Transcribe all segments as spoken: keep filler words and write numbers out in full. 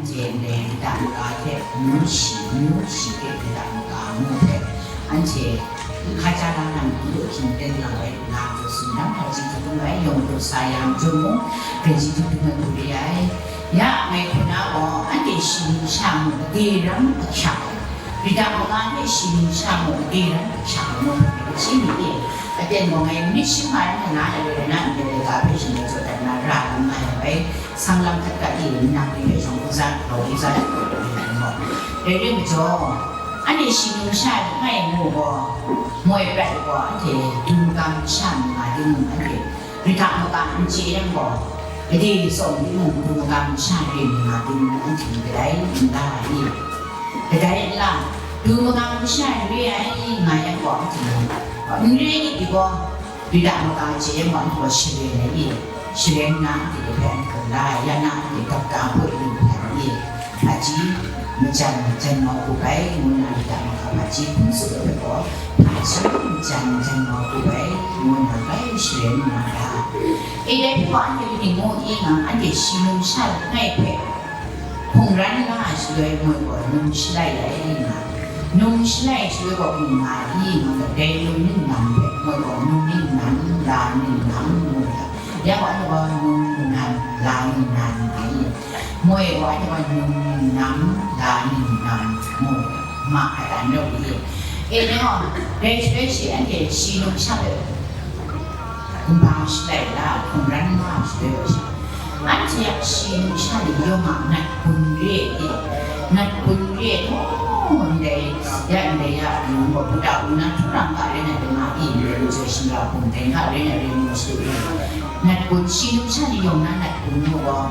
Anhte ndai Yuda maka hte myu shi, myu shi hte Yuda maka ngu hpe, anhte n hkaja la na matu ahkying ten lang ai, lam jaw sumdam hpaji hkrum ai, yawng pru sa ya majaw mung, gaji hkrum ai hku re ai. Ya, ngai hku na gaw, anhte shi ning sha mung gade ram ahkyak ai, Yuda maka hte shi ning sha mung gade ram ahkyak ai ngu hpe, gaji ni e, aten gaw ngai myit shing ma ai hte na ai rai na, ndai laika hpe shanhte jaw dat na ra lu nga yang bai, Sanglam hkat hkat e, nang ni hpe shawng hku za, grau hku za, dai re ai majaw, anhte shi ning sha langai ngu gaw, moi prat ai gaw, anhte du magam masha mi nga timung, anhte Yuda maka n chye yang gaw, gade tsawm timung, du magam masha re mi nga timung, anhte kadai n la ai. Kadai n la, du magam masha re ai nga yang gaw, anhte n re ai gaw, Yuda maka chye yang gaw, anhte gaw sharen ai i? Sharen nna anhte hpe anhte gaw la ai, ya na anhte gap ta hpawt lu hpang i? Hpaji majan jan mau hku bai, ngu nna Yuda maka hpaji hpung tsup ai hpe gaw, hpaji majan jan mau hku bai, ngu nna bai sharen nna ra. E, dai hpe gaw anhte kaning ngu i nga, anhte shi ning sha langai hpe hkungran la ai shaloi moi gaw num shalai ai nga, num shalai ai shaloi gaw n nga i nga, dai num ningnan hpe moi gaw num ningnan, la ningnan ngu ga, ya gaw anhte gaw num ningnan, la ningnan nga i, moi gaw anhte gaw num ningnan, la ningnan ngu ga, ma ai dan rawt i. E, dai gaw, dai shaloi shi anhte shi ning sha hpe Kumhpa shalai la, hkungran la shaloi wa shi. Anhte a shi ning sha ni yawng a nat gun re ai, nat gun re ai, oh, ndai, ya ndai ya, yung wa puta wuna hturam ga rai na dai ma i, ndai lu joi shingra hpung dai ga rai na rai mu shadu e. Nat gun, shi ning sha ni yawng na nat gun mu gaw,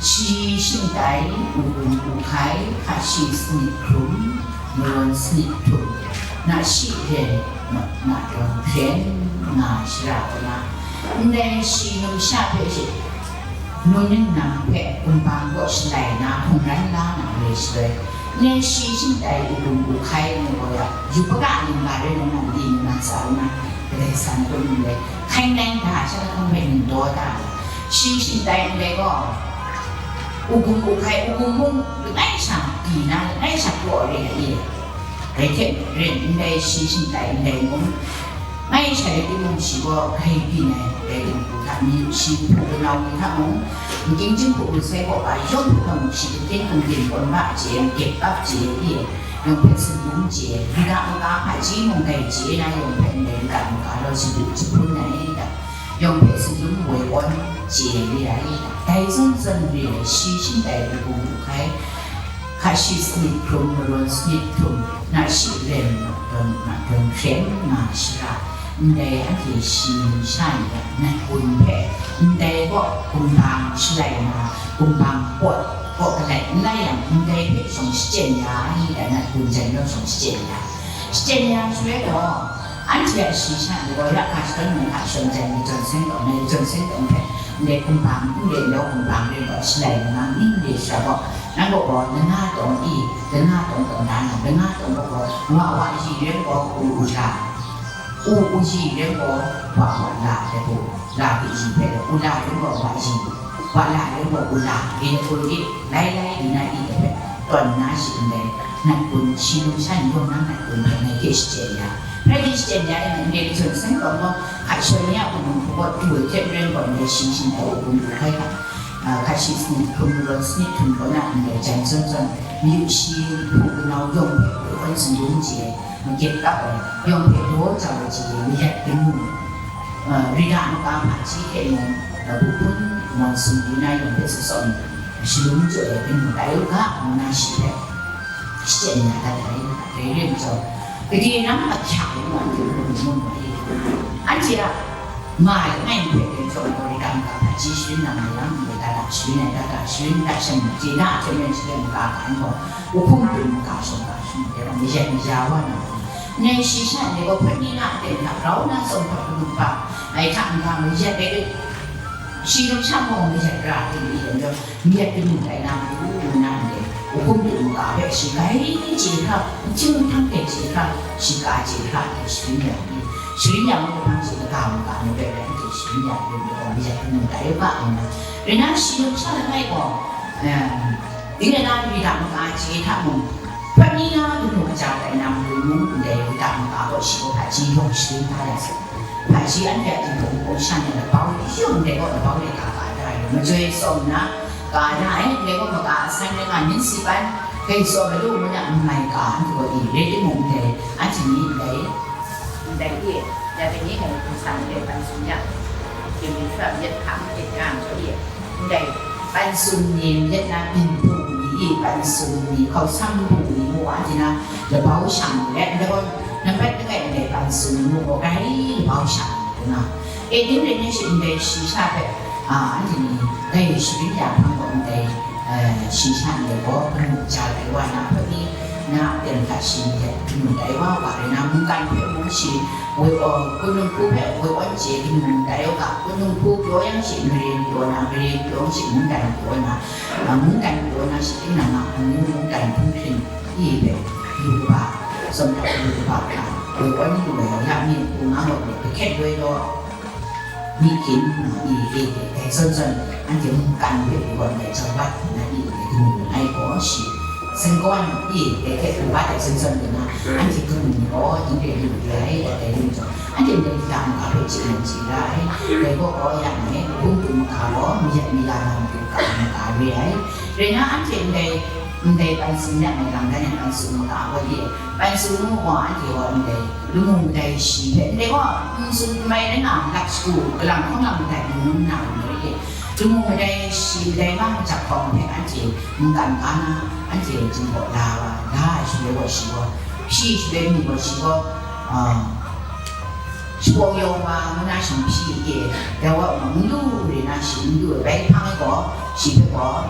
Shi shingtai, u gun u hkai, hka shi sanit hkrum, marawn sanit htum, na shi ren, na, na dawn hpyen, nga shara kaw na, ndai shi numsha hpe shi, nun ningnan hpe kumhpa kaw shalai na hkungran la na re shaloi, ndai shi shingtai, u gun u hkai ngu gaw ya, yupaka lingga rai nna, di nna tsa nna, Karai Kasang a kun ndai hkai nang da, sha lahkawng hpe n daw da, Shi shingtai ndai gaw, u gun u hkai, u gun mung langai sha pyi na, langai sha praw re ai e. Dai hte maren, ndai shi shingtai ndai mung, langai sha rai timung, shi gaw grai byin ai, dai mung hku hta, myu shi hpu kanau ni hta mung, makying jinghku lusai kawhpa yawng hpe mung, shi gumhkyen gumdin tawn ga chye, gyet kap chye e, yawng hpe tsun dum chye, Yuda maka hpaji mung grai chye na, yawng hpe ndai Yuda maka rau shagu jahpun ai da. Yawng hpe tsun dum woi awn chye re ai, dai zawn zawn re ai shi shingtai u gun u hkai, hka shi sanit hkrum, marawn sanit htum, na shi ren, na dawn, na dawn hpyen nga shara, ndai anhte shi numsha ni a nat gun hpe, ndai kaw kumhpa shalai na, kumhpa pawt kaw galai n lai yang, ndai hpe shawng shachyen ya ai, nat gun jan yawng shawng shachyen ya, shachyen ya shaloi gaw, Anhte a shi sha ni gaw ya hka shadawn nang hta shawng jang, ni Johnson gaw, ngai Johnson gaw hpe, ndai hkumbang n re law, hkumbang re law, shalai nang ning re sha gaw, nang gaw gaw, lana tawng i, lana tawng tawng da nang, lana tawng gaw gaw, wa wa yi ren gaw, u u la, u u yi ren gaw, wa wa la, dai gaw, la hpe yi hpe, u la ren gaw, wa yi, wa la ren gaw, u la, re gaw, re, lai lai, di na i, dai hpe, tawn nna shi ndai, nat gun, shi numsha ni yawng na nat gun hpe ngai hte shachyen ya. Hprai di shachyen ya yang, ndai Johnson gaw gaw, hkat shawng ya u gun hku gaw du ai hte maren gaw, ndai shi shingtai u gun du hkai hka, ah, hkat shi sanit hkrum, marawn sanit hkrum kaw na, ndai jan zawn zawn, mayu shi hpu kanau yawng hpe woi awn tsun dum chye, magyet kap ai, yawng hpe daw jau ai chye, mayat kanu, ah, Yuda maka hpaji hte mung, ah, bu hpun, mawn sumri na yawng hpe tsawm tsawm, shalum jaw ai kanu tai u ga, ngu na shi hpe shachyen ya dat ai. Dai re ai majaw, gade ram ahkyak ai wa hte hkrum hkrum ai. Anhte a nga ai langai mi hpe dai majaw, Yuda maka hpaji sharin na nga yang, ndai da da sharin ai, da da sharin, da shan chye da hte maren shi hte maka hkan gaw, u hkum hpung maka shawng ga shawng ai, dai gaw mayat maya wa na, ndai shi sha ndai gaw hpawt ni na a ten hta grau na tsawm hpawt kanu kaba ai hta n-ga mayat ai, shi numsha gaw mayat ra ai ni, dai majaw, Myit kanu tai na matu ngu na ndai, u hkum tu maka hpe shi grai chye hkra, nhkying hkang hte chye hkra, shi ka chye hkra, sharin ya ni, sharin ya ngu hpang shi kaga maka ni rai rai hte sharin ya ni, myit kanu tai u ga ngu na, rai na shi numsha langai gaw, em, Ding rai na, Yuda maka chye hta mung, hprat ni na kanu kaja rai na, mung mung ndai Yuda maka gaw shi gaw hpaji yawng sharin da ya sai. Hpaji anhte a jinghpaw mung gaw shan ai labau yawng ndai gaw labau de ka ka da ai, majoi tsawm na ka da ai, ndai gaw maka asan rai nga, nin si ban, gai tsawm ai lu ngu na n mai ka, anhte gaw i, rai timung, ndai anhte ni ndai, ndai e, ya dai ni ngai hpung san ndai ban tsun yang, hpyen ni shara yet hkang hte yang jaw e, ndai ban tsun ni yet na, byin hpung ni i, ban tsun ni, hkausam hpung ni mu wa, di na, labau shang ni let, ndai gaw, nambat langai ndai ban tsun ni mu gaw, grai labau shang ni na. E, ding rai na shi ndai shi sha hpe, a, anhte ni, dai sharin ya hpang gaw ndai, eh, shi sha ndai gaw, kanu ja ai wa na hpe ni, na aten hta shi ndai, kanu dai wa wa rai na, mungkan hpe mung shi, woi, o, kunung hku hpe woi awn chye kanu dai wa ga, kunung hku pyaw yang shi maren pyaw na, maren pyaw yang shi mungkan pyaw na, a, mungkan pyaw na shi tinang a, amyu mungkan hpung hkrin i hpe, yu kaba, tsawm hta yu kaba hta, woi awn lu ai, ya mi hku nga wa ni, hpe hkyen woi law. Myi hkyin, i, e, e, dai zawn zawn, anhte mungkan hpe wan dai Jawbat na i, e, kanu ai gaw shi, Sengkawn i, e, e, Jawbat dai zawn zawn lu na, anhte kanu ni gaw, ding re lu re ai, dai, dai rim zawn, anhte ndai lam ga hpe chye nan chye ra ai, dai gaw gaw yang e, bung tu maka gaw, mayat maya na matu ka maka re ai, rai na anhte ndai, ndai ban tsun yang, ndai lam dan yang ban tsun maka gaw ye, ban tsun mu gaw, anhte gaw ndai, Lamu madai shi hpe ndai gaw, n tsun n mai rai nga, lak shagu, kalang hkawng lang madai n ngun na rai e. Lamu madai shi madai mang majak hkawng hpe anhte mungkan ga na, anhte jinghpaw la wa, la ai shaloi gaw shi gaw, hpyi shaloi mi gaw shi gaw, a, shabaw yawng wa ngu na shi hpyi e, dai wa n lu re na shi n lu ai, bai hpang ai gaw, shi hpe gaw,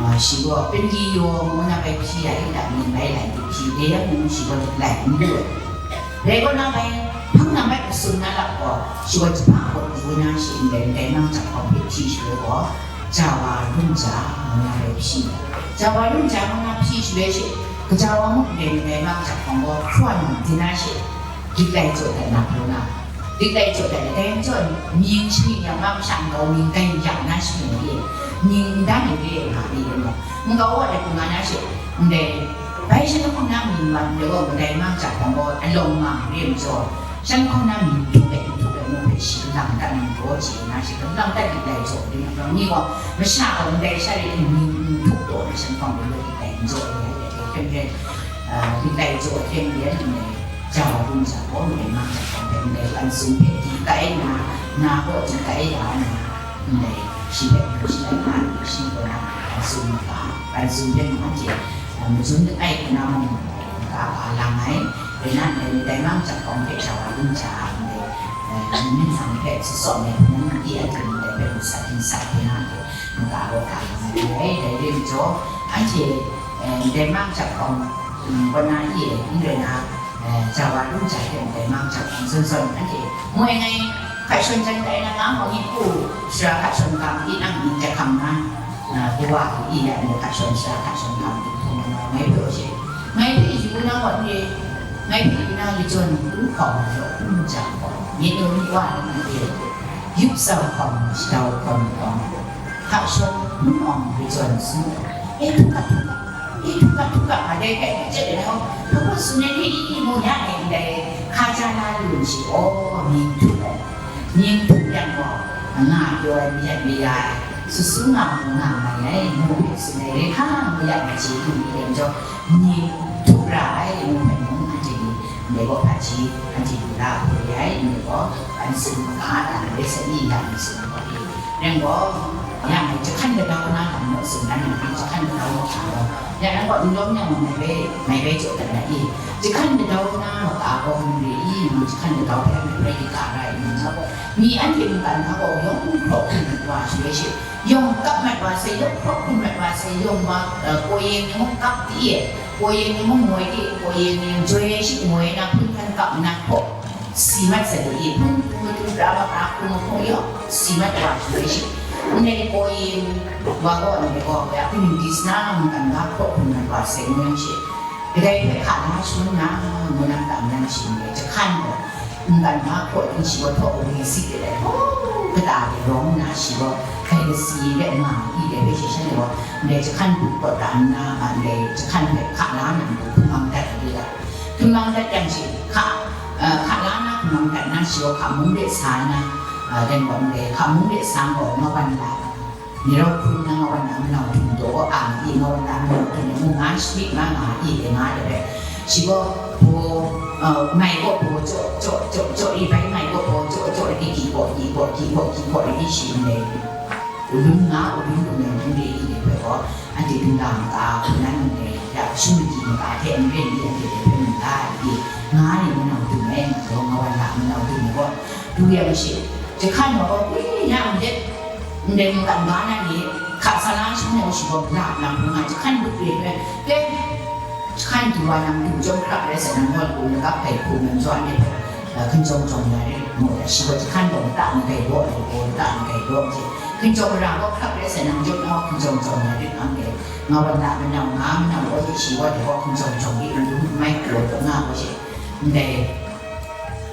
a, shi gaw, pynli yawng ngu na bai hpyi ai, da mi bai lai hpyi, dai yang mung shi gaw lai n lu ai. Rai kaw na bai, hpang na mat masum na lap gaw, shi gaw jahpa gaw du na shi ndai ndai mang jahpawng hpe hpyi shaloi gaw, ja wa lung ja ngu na bai hpyi ai. Ja wa lung ja ngu na hpyi shaloi she, kaja wa muk ndai ndai mang jahpawng gaw hkrawn di na she, dik lai jaw dat na hpru na, dik lai jaw dat na, dai majaw mying shamying yang ma masha nkau mying dai yak na shi mying e, mying n dan ai re ai nga mi rai gaw, nkau wa dat hpru nga na she, ndai Bai shan hkawng na mi wan de gaw, kadai mang jahpawng gaw, alawng mang re majaw, shan hkawng na mi htuk ai, htuk ai ngu hpe shi lang dat nang daw chye na, shi hkawng lang dat dik lai jaw, dik lang ni gaw, masha gaw ndai sha rai mi n htuk taw na, shan hkawng gaw dik lai n jaw ai, ai, ai, hkyen hkyen, a, dik lai jaw hkyen hkyen ndai, ja wa bung ja gaw, kadai mang jahpawng hpe ndai, an sung hpe di kai nna, na gaw di kai ya nna, Ndai, shi hpe hpung shi ai hpa ni shi gaw na, ban tsun maka, ban tsun hpe mung anhte, a, matsun langai hku na mung, maka ka lang ai, rai na, ndai, ndai mang jahpawng hpe sha wa lung ja, ndai, e, myit nsang hpe tsawm ai hpung n di ai hte, ndai hpe masat nsat hte na, ndai, maka gaw ka lang ai, dai rai majaw, anhte, e, ndai mang jahpawng, mm, kaw na i, n rai na, Eh, ja wa lu ja hte ndai mang jahpawng zawn zawn anhte moi ngai hkat shawn jan tai na nga, hpawng hku sara hkat shawn ga, i nang mying jahkam na, ah, kawa hku i ya, ndai hkat shawn sara hkat shawn ga, ngai hpe she, ngai hpe yu na wa n re, ngai hpe yu na, lachyawn npu hkawng, law hkrum ja hkawng, myi nu myi wa ni hte, yup tsau hkawng, shadau hkawng hkawng, hkat shawn hpun awng, lachyawn sum, e htukat htukat, E, htukat htukat nga dai hpe, hkyen hkyen ai gaw, hpa hpa tsun ai hte i, i mu ya ai ndai, hkaja la lu n shi, aw, mying htuk ai, mying htuk yang gaw, nga pyaw ai, mayat maya ai, sut su nga mu nga mai ai, ngu hpe tsun ai, re hka ngu ya ai chye lu mi rai majaw, mying htuk ra ai, ngu hpe mung, anhte ni, ndai gaw hpaji, anhte ni la hkoi ai, ndai gaw, an tsun maga na, rai sa i, ya mi tsun gaw, e. Nang gaw, yang jahkan kadau na lam naw tsun dan nang, jahkan kadau na hta gaw, ya nang gaw n lawm yang ngai bai, ngai bai jaw dat na i, jahkan kadau na maka gaw n re i, nang jahkan kadau hpe ngai bai di ka ra i, nang gaw, mi anhte mungkan hta gaw yawng hkraw hkrum mat wa shaloi she, yawng kap mat wa sai, yawng hkraw hkrum mat wa sai, yawng wa, eh, kaw yeng ni mung kap di e, kaw yeng ni mung moi di, kaw yeng ni joi shi moi na hpun hkan kap nna hkaw, Si mat sa de, hpun hku matu pra wa, a hku mahkaw yaw, si mat wa shaloi she, ndai kaw yin wa gaw, ndai gaw, ya, community sna mungkan ga hkaw hkun mat wa sai ngu yang she, kadai hpe hka na shangun na, ngu na tam yang she, ndai jahkan gaw, mungkan ga hkaw ting shi gaw htaw wi si de ai, hkaw kata de rawng nna shi gaw, hkai kasi de nga i de hpe she shanhte gaw, ndai jahkan bu kawt da nna, a, ndai jahkan hpe hka la nna matu hkum mang dat ai de ga. Hkum mang dat yang shi, hka, a, hka la nna hkum mang dat nna shi gaw hka mung de sa nna, a, dan gaw ndai hka mung de sa gaw ngawan la, ni rau hkrum nna ngawan la manau htum taw a nga i, ngawan la manau htum mu nga shani nga nga i de nga de hpe, shi gaw baw, a, mai gaw baw jaw, jaw, jaw, jaw i bai, mai gaw baw jaw, jaw i, gyi gaw, gyi gaw, gyi gaw, gyi gaw i shi ndai. Ulun nga, ulun lu na ndai i de hpe gaw, anhte dingla maka, hku nan ndai, ya, shum gyi maka hte n ren i, anhte de hpe maka i, nga ni manau htum ai, nga gaw ngawan la manau htum ai gaw, du yang shi, jahkan wa gaw, wi, ya, n let, ndai mungkan ga na ni, hka sa la shi nna, shi gaw la, nang hpe nga, jahkan duk re hpe, ke, jahkan du wa nang du jawng hkrak rai sa, nang gaw lu lagap hpai hku nan zawn ni hpe, a, hkinjawng jawng ya rit, ngu ai, shi gaw jahkan gaw mata magai gaw ai, gaw mata magai gaw ai, hkinjawng ra gaw hkrak rai sa, nang jawng gaw hkinjawng jawng ya rit, nang gaw, ngawan la manau, nga manau gaw, shi gaw dai gaw hkinjawng jawng rit, nang du mai gaw, nga gaw shi, ndai,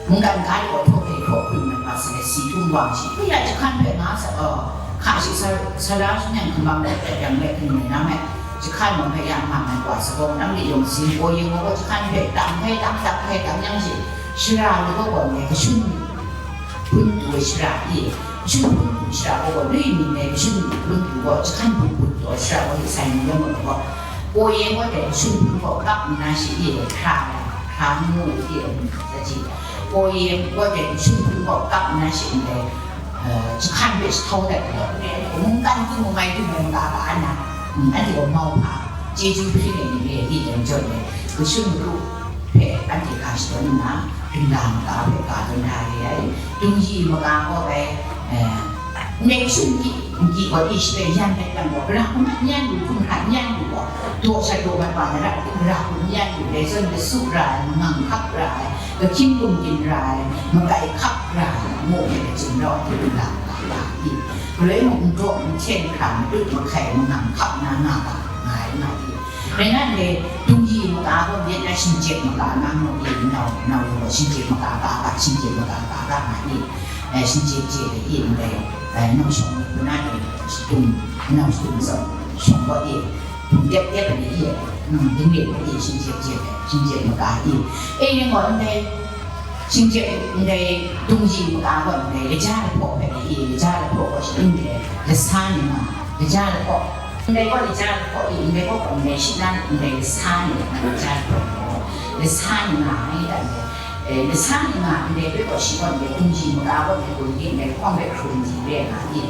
Mungkan ga de gaw htaw hpe hkraw hkrum na ma salet, si htum wang shi, hkru ya jahkan hpe nga sa, aw, hka shi sa, sa la shi nang hkum mang dat dat yang let hkrum na me, jahkan wang hpe ya hkam ai wa sa gaw, nang de yawng sin gaw yin gaw, jahkan hpe tang hpe tang, tang hpe tang yang shi, shara ni gaw gaw me, kashun hpun du ai shara i, kashun hpun du shara gaw gaw, lui mi me kashun hpun du gaw, jahkan hpun hpun du ai shara gaw, sai ni yawng gaw gaw, gaw yin gaw de kashun hpun gaw kap nna shi i, hkra ai, hkra ngu i, Kaw e, gaw de, shun hpung gaw kap nna she ndai, eh, jahkan hpe jahtau dat ai, mungkan hpung mai hpung mai maka ka na, mm, anhte gaw mau hpa, chyeju hpring ai ni re, i jan jawn ai, kashun madu hpe anhte ga shadawn nna, dingla maka hpe ga tawn da re ai, dungyi maka gaw bai, eh, Ndai kashun gyi, gyi gaw, i shi hpe yan dat yang gaw, gara hkum n yan lu, hkum hkra n yan lu gaw, daw shat daw mat wa na ra, gara hkum n yan lu, dai zawn lasu ra ai, mangang hkap ra ai, kahkying gumgyin ra ai, makai hkap ra ai, ngu ai lachyum rau hte lu la nga ga i? Galoi mung n daw n hten hkra, matut mahkai mangang hkap na nga ga, nga ai nga i? Rai nna, ndai dungyi maka gaw, myit na shinggyet maka na mu i, nau, nau gaw shinggyet maka ga ga, shinggyet maka ga ga nga i? Eh, shinggyet gyet ai i, ndai, eh, nau shawng ni hpuna ni, shadum, nau shadum zawn, shawng gaw i, hpung tep tep ai ni i, mm, dinglik ai i, shinggyet gyet ai, shinggyet maka i. E, ning gaw ndai, shinggyet, ndai dungyi maka gaw ndai, laja lahpaw ai ni i, laja lahpaw gaw shi ndai, lasa ni nga, laja lahpaw. Ndai gaw laja lahpaw i, ndai gaw gaw ndai shi nan, ndai lasa ni, laja lahpaw gaw, lasa ni nga ai, dan ndai. Eh, lasa ni nga ndai hpe gaw shi gaw ndai dungyi maka gaw ndai gun ni ndai hkawng hpe hkrum ni re nga i,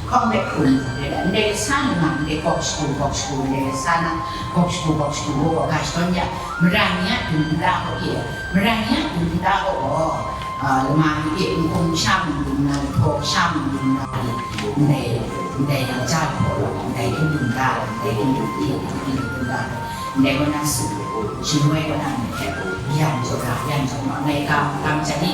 hkawng hpe hkrum ni re nga, ndai lasa ni nga ndai gawk shagu, gawk shagu, ndai lasa na gawk shagu, gawk shagu gaw gaw ga shadawn ya, mara ni a dum nta gaw i, mara ni a dum nta gaw gaw, ah, lama ni e, nhkung sha mung dum na, lahpaw sha mung dum na i, ndai, ndai yang ja lahpaw gaw, ndai dum dum nta, ndai dum dum i, ndai dum dum nta. Ndai kaw na su, shingloi kaw na myit hte, yan jaw ra, yan jaw ma, ngai kam, kam jan i,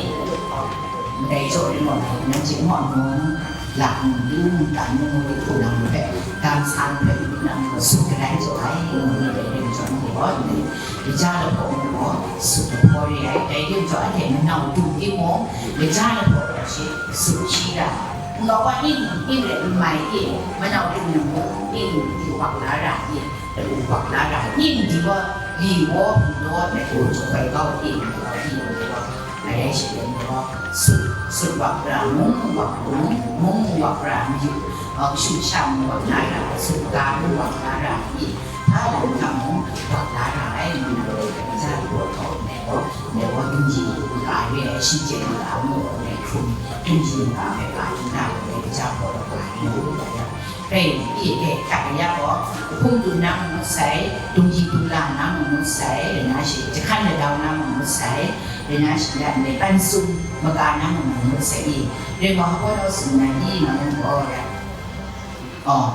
ndai jaw ring gaw, nang hte ngu nung, lak nung, lu ntan nung, lu hku nang hpe, gam sa nang hpe, nang su kadai jaw ai, ngu ni dai ring jaw ni gaw, ndai, kaja lahpaw ngu gaw, su lahpaw re ai, dai ring jaw anhte manau du timung, kaja lahpaw gaw shi, su shi ra, nkau wa ning, ning rai n mai i, manau du nang gaw, ning di wak la ra i, Wak la ra, ning di gaw, li gaw, hpung daw ai hku, jahkoi kau, e, hpung daw, e, hpung daw, ngai rai she, hpung daw, sut, sut wak ra, mung wak, mung, mung wak ra, mayu, uh, shu sha mung wak la ra, sut ga mung wak la ra, e, hpa lam hta mung wak la ra ai, ngu na, ja gaw, tau, nai gaw, nai gaw, dungyi, ga re ai, shi jen ga, mung, nai hkrum, dungyi, ga, nai ga, nai ga, nai gaw, ga, nai gaw, ga, Rai i, e, hta ya gaw, hpung du na mung ngut sai, dungyi dungla na mung ngut sai, rai na shi, jahkan ladau na mung ngut sai, rai na shi, ya ndai, ban sum maga na mung ngut sai i, rai gaw, hpa gaw sum na i, nga mung gaw, ya. Oh,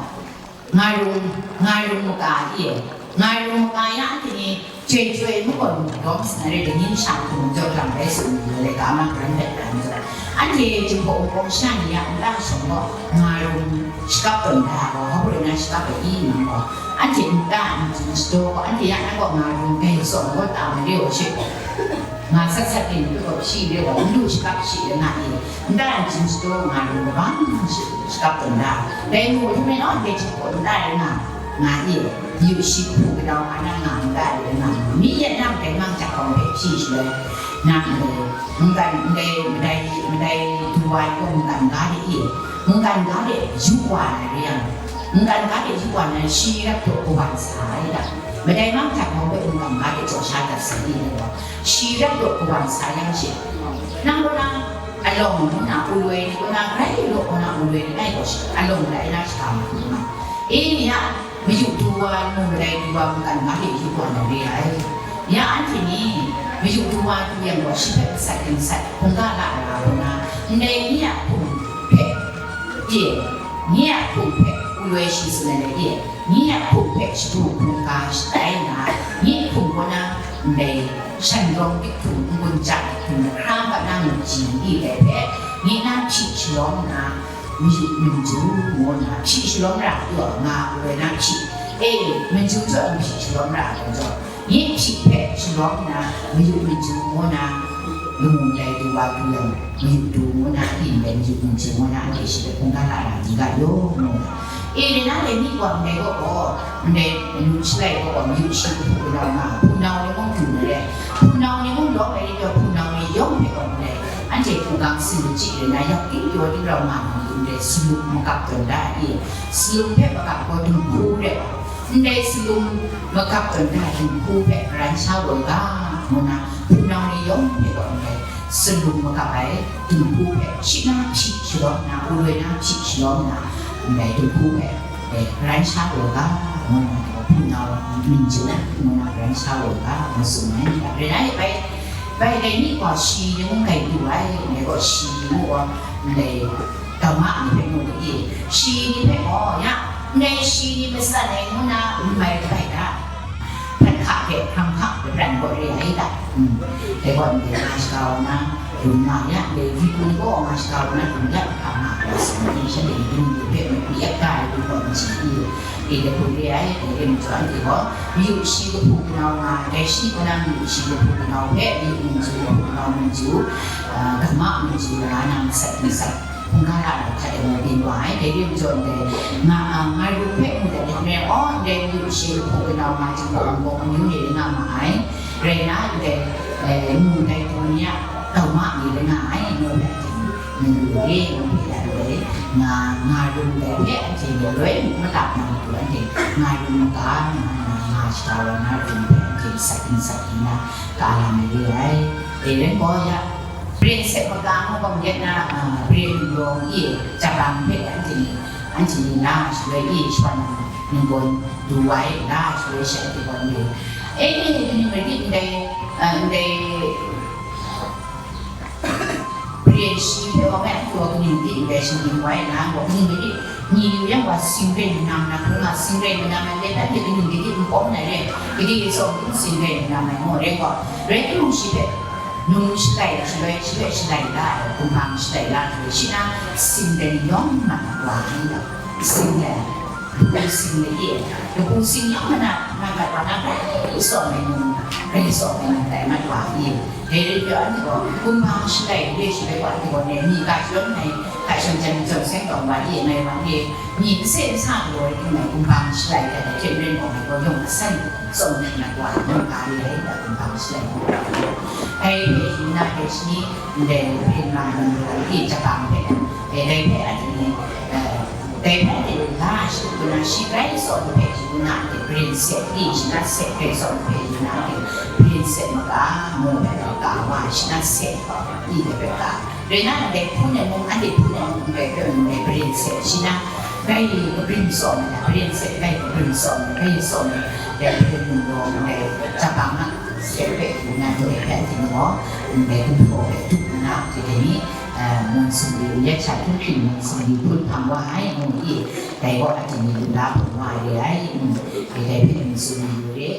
nga rung, nga rung maga i, nga rung maga ya, anhte ni, Chyoi chyoi mu gaw, lawm sa na re, dingyin sha hkum jaw jang rai tsun, laika ma karan dat ra n jaw. Anhte Jinghpaw Wunpawng sha ni a nta shawng gaw, nga rung shakap tawn da gaw, hpa rai na shakap ai i nang gaw, anhte nta n chyu Shadaw gaw, anhte ya nang gaw nga ru, dai tsawm gaw ta ma re ai she gaw, nga sat sat rin gaw hpyi re gaw, n lu shakap shi re nga i, nta n jin shadaw nga ru, kabang shi shakap tawn da. Dai mu hte mei naw, ndai hte gaw nta re nga, nga i, yu shi hpu kanau hpa na nga nta re nga, mi yet nang dai mang jahkawng hpe hpyi shaloi, nang ndai mungkan, ndai madai, madai du wa ai gaw mungkan ga de i, mungkan ga de yu wa na re yang, mungkan ga de yu wa na shi rap daw kawan sa ai da. Madai mang jahkawng hpe mungkan ga de jaw sha dat sai i, shi rap daw kawan sa yang she, nang kaw na alawng ngu na, uloi ni kaw na, grai law kaw na, uloi ni ngai gaw shi alawng lai na shaga ma hku ma. E ni a, mayu du wa, mu madai du wa, mungkan ga de yu wa na re ai. Ya anhte ni, mayu du wa du yang gaw, shi hpe masat nsat, hkungga la ai ra kaw na, ndai ni a hpung hpe, e, ni a hpung hpe uloi shi tsun ai le, e, ni a hpung hpe shadu hkungga shatai nna, ni hpung kaw na, ndai shan rawng dik htum, n-gun ja dik htum, lahkra ga na, mung ji i dai hpe, ni na hpyi shalawm nna, mayu maju ngu na hpyi shalawm ra ai, nga ai na hpyi, e, maju jaw n hpyi shalawm ra ai gaw, nye hpyi hpe shalawm nna, mayu maju ngu na, lamu ndai du wa du yang, mayu du ngu na, hpyi ndai mayu maju ngu na, anhte shi hpe hkungga la ra di ga law, ngu na. E, rai na, dai ni gaw ndai gaw gaw, ndai nu shalai gaw gaw, mayu shi hpu kanau nga, hpunau ni mung du na re, hpunau ni mung lawm ai rai taw, hpunau ni yawng hpe gaw ndai, anhte hpung gang sin machyi rai na, yak ting pyaw ting rau nga na mayu ndai salum makap tawn da i, salum hpe makap gaw dinghku re ai, ndai salum makap tawn da dinghku hpe garan sha woi ga, ngu na, hpunau ni yawng hpe gaw ndai salum makap ai dinghku hpe shi na hpyi shalawm na, uloi na hpyi shalawm na, ndai dinghku hpe, e, garan sha woi ga, ngu na, hpunau maju ngu na garan sha woi ga, ngu tsun ai. Rai na, bai, bai dai ni gaw shi ni mung grai du ai, ndai gaw shi ni mung gaw, ndai dauma ni hpe mu ai, shi ni hpe gaw, ya, ndai shi ni masan ai ngu na n mai kabai da. Hpyen hka hte hkrang hka lapran gaw re ai da. Mm. Dai gaw ndai nga shaga wa na, dum nga ya, ndai Vipun gaw nga shaga wa na, dum ya hkra nga, nga sing ni shanhte ni dum ni hpe mu yak ga ai, dum gaw n chye i, e, dai hpung re ai, dai re majaw anhte gaw, mayu shi kahpu kanau nga, dai shi kaw na mayu shi kahpu kanau hpe, mayu maju kahpu kanau maju, a, dauma maju nga na masat masat, hkungga la ai hta e mu byin wa ai, dai re majaw ndai, nga, a, nga ru hpe mu dat ai hte maren, aw, ndai mayu shi kahpu kanau nga, Jinghpaw Wunpawng amyu ni rai nga ma ai, rai na, ndai, e, mu dai du ni a dauma ni rai nga ai, ngu ai hte, ngu re, ngu hpe ya re, nga, nga ru ndai hpe anhte ni loi mung malap na matu anhte nga ru n ga, nga, nga, nga shada wa na ru hpe anhte sat nsat di na, ka la mi re ai. Dai rai gaw ya, Baren set maga ngu bam yet na, a, Baren ningrawng e, Japan hpe anhte ni, anhte ni na shaloi e, shawan nang ninggawn du wa e, na shaloi she anhte gaw n du. E, kaning rai nit ndai, a, ndai Baren shi hpe wa me, anhte gaw kaning di ndai shinggyim wa e na, gaw kaning rai nit, Ni yu yang gaw, singren manam na hkrum nga, singren manam na let anhte kaning de di n pawm na re, gade tsawm n singren manam ai mu re gaw, rai timung shi hpe num shalai shaloi, shi hpe shalai la ai, kumhpang shalai la ai, shi na singren yawng mat wa ai, singren, kabu sing de di, kabu sing yawng mana, na gat wa na, grai tsawm ai num, grai tsawm ai num tai mat wa ai. Dai rai pyaw anhte gaw, kumhpang shalai, gade shalai wa anhte gaw, ngai mi ga shadawn ngai, hta shang jan, jawng seng tawng wa di ngai wa, ngai mi mase masa galaw ai hte ngai kumhpang shalai dat ai hte maren gaw, ngai gaw yawng asan tsawm hkrit na wa, ngai ga re ai, da kumhpang shalai gaw. Dai hpe yu na dai shani, ndai hpe nga na mayu ai, Japan hpe, dai, dai hpe anhte ni, eh, Dai hpe anhte la shi, kaw na shi grai tsawm hpe yu na, anhte baren set, i, shana set grai tsawm hpe yu na, anhte baren set maga, mu hpe rau ka wa, shana set, i, hpe rau ka. Rai na, ndai hpun ai mung, anhte hpun ai mung, ndai hpe mung, ndai baren set, shana grai kabrim tsawm ai, baren set grai kabrim tsawm ai, grai tsawm ai, dai hpe mung gaw, ndai Japan a set hpe yu na, ndai hpe anhte gaw, ndai gumhpraw hpe tup nna, dai ni, eh, Monsun ni, ya cha hkun hkring Monsun ni hpun hpang wa ai, ngu i, Dai gaw, a, dai ni lu la hpung wa ai re ai, mm, dai, dai hpe n tsun yu re.